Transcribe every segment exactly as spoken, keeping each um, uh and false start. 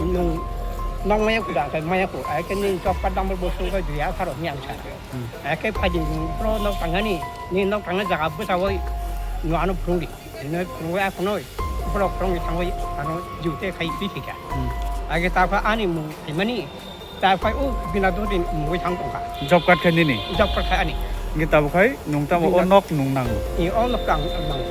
Nwng nok maya kuda, khe maya ku, ai khe nini chokpa dumper bo sung khe dui atharo hinwi ang sa. Hmm. Ai khe phaidi nwng bro nok tangani, nini nok tangna jaga bwsao nwng ano phwrwngdi. Hino phwrwngwi akhonoi, borok phwrwngwi thangwi ano jute khai twi thika. Hmm. Ai khe ta khe ani mung phaimani, ta khe o bina dodin mungwi thang tongkha. Job card khe nini? Job card khe ani. Hingkhe tabuk khai nwng tamo o bina nok nwng nango? E, o nok ang nango.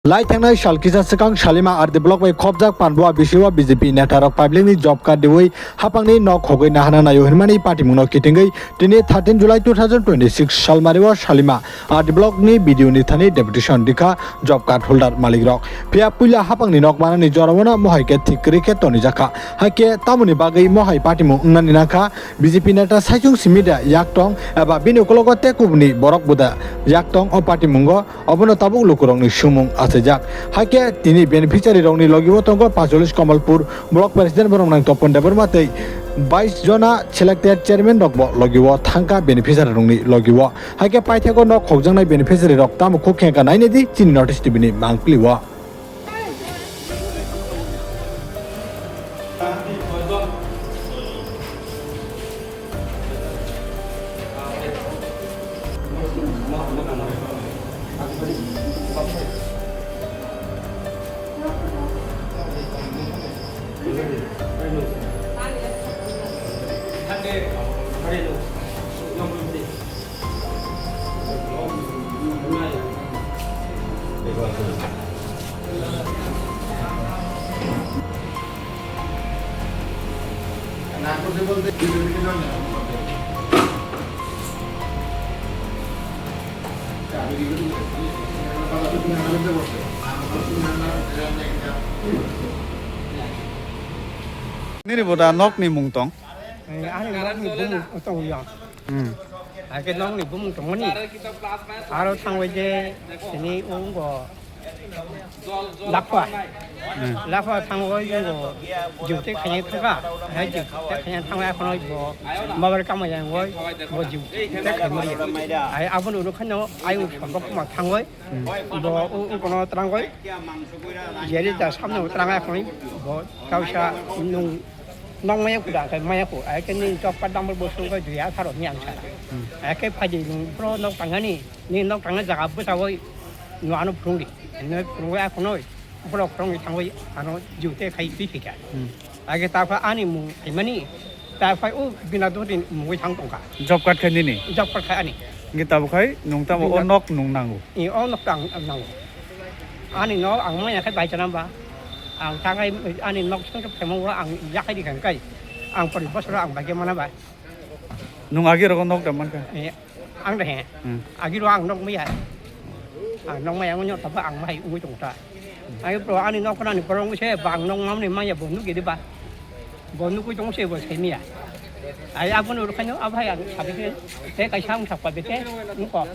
Lai thangnai sal kisa swkang Salima R D block bai khopjak Panbua bisio B J P neta rok public ni job card diwi hapangni nok hogwi nahana naio hinmani patimungno kitingwi tini thirteen July two thousand twenty-six salmario Salima R D block ni B D O ni thani deputation rikha job card holder malik rok. Phiya puila hapangni nok manani joraono mohai khe thik kwrwi khe tonijakha. Haikhe tamoni bagwi mohai patimung wngnani nangkha B J P neta Saichung Simida yaktong eba bini ukologo tei kubuni borok buda yaktong o patimungo. Obono tabuk lukurokni sumung achaijak. Haikhe tini beneficiary rokni logibo tongo pacholis Kamalpur block president Boromnang Topon Debbarma tei bais jona selected chairman rokbo logibo thangkha beneficiary rokni logibo. Haikhe paithakgo nok khokjaknai beneficiary rok tamo kho khengkha nainedi chini North East T V ni mangpili o. Nini bo da nok ni mung tong? Eh, ani nok ni bumung tong yang. Hmm. Ake nok ni bumung tong mani. Aro thangwi je sini ungo lakwa. Hmm. Lakwa thangwi ungo jute khanye thangka. Hai jute khanye thangwi akono bo mobile kama yang woi bo jute khanye. Ai abon uru khano ayu sambok ma thangwi. Hmm. Bo u-, u kono trangoi. Jeri da samno trangai khoni. Bo tausa nung nok maya kuda kai maya ku. Ai ke ni chokpa dumper bo sung kai duya tharo ni ang sa. Hmm. Ai ke phaji nung pro nok tangani. Ni nok tangna jaga bwsao no ano phwrwngdi. Ni phwrwngwi akhonoi. Borok phwrwngwi thangwi ano jute khai twi thika. Hmm. Age ta pha ani mung phaimani, ta phai o bina dodin mungwi thang tongkha. Job card khai nini? Job card khai ani. Hingke tabuk khai nung tamo o bina nok nung nango? I o nok tang nango. Ani nok ang maya khai bai chana ba. Ang ta khai ani nok song song phaimo ang yakhai di khan kai. Ang pori bosoro ang bai ke mana ba. Nung agi rogo nok da mankha? Eh, ang da he. Hmm. Agi ro ang nok maya. Ang nok maya ang nyok taba ang mai ungui tong ta. Ai bro ani nok nani borong se bang nok mamni maya bo nugi diba. Bo nugui tong se bo se miya. Ai abon ur khanyo abai ang sabi ke. Te kai sang sakpa bete. Nungko.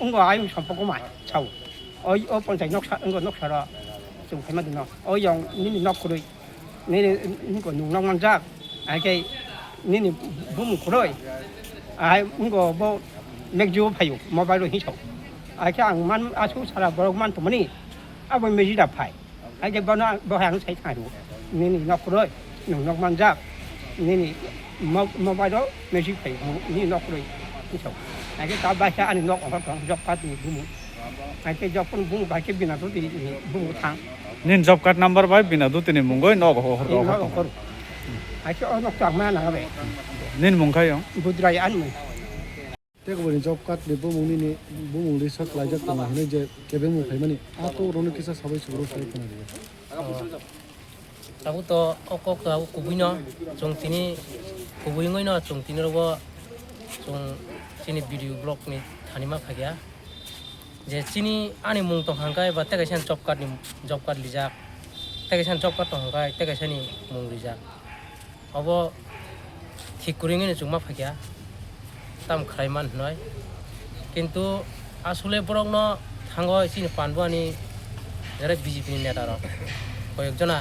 Ungko ai sampok mai. Chao. Oi o ponchai nok sa ungko nok sara. Chung khaima dino. Oi yong nini nok kurui. Nini nungko nung nok manjak, ai khe nini bumung khuroi, ai wngko bo mekjio phaio mobile rok hinsao, ai khe ang man asuk sara borok man tongmani abo meji da phai, ai khe bono bo hai ang sai thang rwo, nini nok khuroi nung nok manjak, nini mo-, mobile rok meji phai nini nok khuroi hinsao, ai khe ta bai khe ani nok ongkha tong jok pa tini bumung, ai khe jok phano bumung bai khe bina to tini bumung thang. Nini job card number bai bina dutini mungoi nogo ho-, hor-, Ni hor-, nogo hor. Hor. Hai khe o nok chang ma nang be. Nini mung khai yong? Budrai ani mung. Tei kubuni job card ni bumung nini bumung list o kwlaijak tongo hinui je kebeng mung phaimani. A kok rokno kisa sabai sugrung sai khna rw. Tabuk to o kok to abo kubui no chwng tini kubui wngwi no chwng tini rogo chwng chini B D O block ni thani ma phai kha. Je chini ani mung tong hang khe ba tei kaisa job card ni job card lijak, tei kaisa job card tong hang khe tei kaisa ni mung rijak, obo thik kwrwi wngwi chwng ma phaikha tam khlai man hinoi, kintu asole borok no thango chini Panbua ni jere B J P ni neta rok koyek jona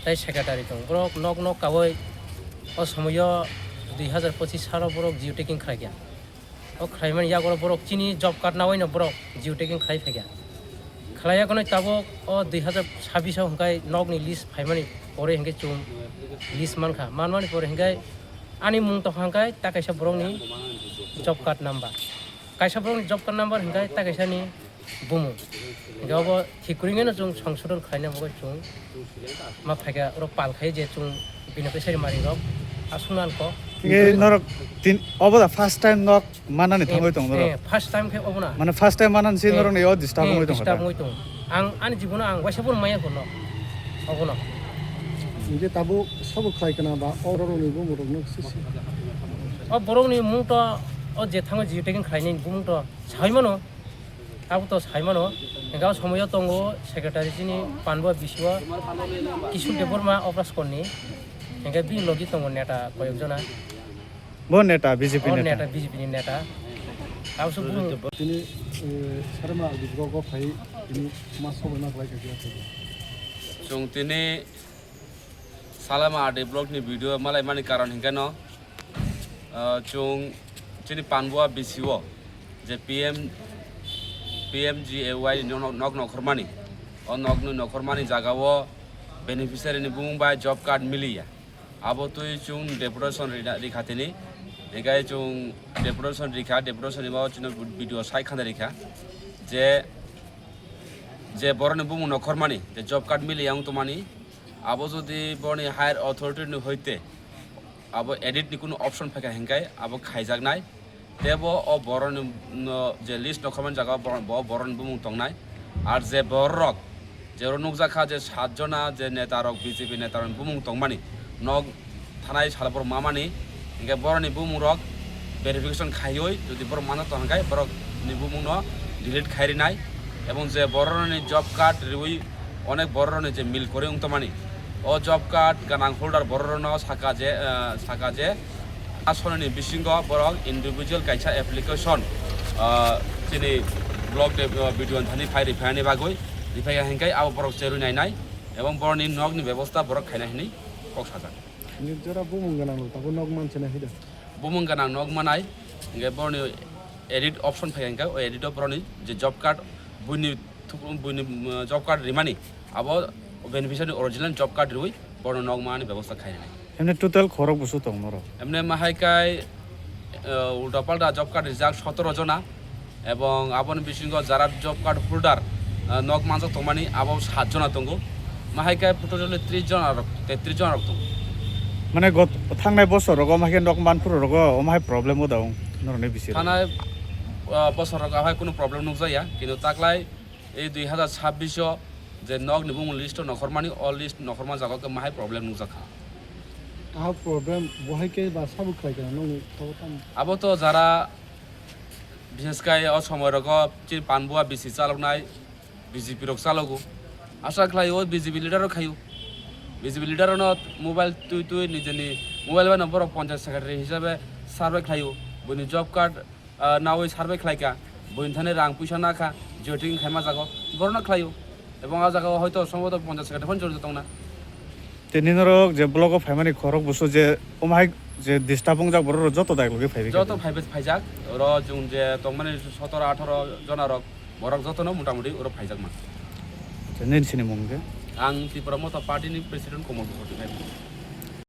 tei secretary tong borok nok nok kawi o somoyo dui hazar pochis salo borok geotagging khlai kha. O khlaimani yago borok chini job card nawi no borok geotagging khlai phaikha. Khlaiya khwnwi tabuk o dui hazar sabbish o hwnkhe nokni list phaimani pore hwnkhe chwng list mankha. Manmani pore hwnkhe ani mung tongkha hwnkhe ta kaisa borokni job card number. Kaisa borokni job card number hwnkhe ta kaisani bumung. Hwnkhe obo thik kwrwino chwng songsodon khlaina bagwi chwng ma phaikha, oro pal khai je chwng beneficiary manwi rok aswk nang kok. Hwnkhe norok tin, obo da first time nok manani thangwi tong norok? Eh, first time khe obo na. Mane first time manani se norok ni o disturb wngwi tong kha. Ang ani jibono ang waisa phano maya kono. Obo no. Hwnkhe tabuk sabo khlai kana ba o borok ni bumung rok no sisi. O borok ni mung to o je thango jiyo taking khlai ni bumung to sai mano. Abo to sai mano, hwnkhe o somoyo tongo secretary chini Panbua B C O Kishore Debbarma Obraskor ni, hwnkhe bini logi tongo neta koyok jona. Bo neta, B J P neta. Neta, B J P ni neta. Abo se bumung. Tini, eh, Salama R D block o phai tini ma sobo na khlai kha. Chwng tini Salama R D block ni video malai mani karon hwnkhe no, ah, chwng chini Panbua B C O je P M, P M G A Y ni nok, nok nokhormani, o nok ni nokhormani jaga o beneficiary ni bumung bai job card miliya. Abo twi chwng deputation rina, rikha tini, hwnkhe chwng deputation rikha, deputation rima o chwngno video sai khana rikha je, je borok ni bumung nokhormani, je job card miliya wng tongmani, abo jodi boroni higher authority ni hoite abo edit ni kunu option phaikha hwnkhe abo khaijaknai, tebo o boroni no je list nokhormani jaga o bo, bo boroni bumung tongnai. Ar je borok je oro nukjakha je sat jona je neta rok, B J P neta rok bumung tongmani nok thanai sal borok mamani, hwnkhe boroni bumung rok verification khaiwi jodi borok mano tong hwnkhe borok ni bumung no delete khai rinai. Ebong je borok rokni job card riwi onek borok rokni je mil kwrwi wng tongmani, o job card ganang holder borok rokno saka je, eh, saka je asonani bisingo borok individual kaisa application, eh, chini block de, eh, B D O ni thani phai riphaini bagwi, riphai hwnkhe abo borok cherwi nainai ebong borokni nokni bebosta borok khainai hwnwi kok sajak. Ni jora bumung ganang rok tabuk nok manse na hida. Bumung ganang nok manai, hingke boroni edit option phai hingke, o edit o boroni je job card, buini thuk-, buini, mm, job card rimani, abo beneficiary original job card riwi boroni nok manani bebosta khainai. Emne total khorok busu tong norok? Emne mahai kai, eh, ulta palta job card rijak sotoro jona. Ebong aboni bisingo jara job card holder, ah, nok manjak tongmani abo sat jona tongo. Mahai khe totally tris jona rok, tetris jona rok tongo. Mane got-, thangnai bosor rogo, omo hai khe nok manphuru rogo, omo hai problem o da wng norokni bisingo? Thangnai, ah, bosor rogo hai kunu problem nukjakya, kintu taklai ei dui hazar sabbish o je nokni bumung list o nokhormani, o list nokhorma jaga khe mahai problem nukjakha. Ah problem bo hai khe ba sabo khlai kana nokni tabuk tamo? Abo to jara Bishes khe o somoi rogo chini Panbua B C chaloknai B J P rok chalogo. Asa khlai o B J P leader rok khaio. B J P leader rokno mobile twi twi nijeni mobile bai no borok panchayat secretary hisabe survey khlaio. Buini job card, ah, nawi survey khlaikha. Buini thani rang puisa nakha. Joiting khaima jago. Borokno khlaio. Ebong ah jaga o hoito somboto panchayat secretary phano jorito tongna. Tei nini norok je block o phaimani khorok busu je omo hai je disturb wngjak borok rok joto dai logi phaibai kha. Joto phaibai phaijak. Oro chwng je tongmani sotoro atharo jona rok borok jotono mota moti oro phaijakma. Acha, nini sini mung khe? Ang Tripura Motha Party ni President Komol Bupati phai.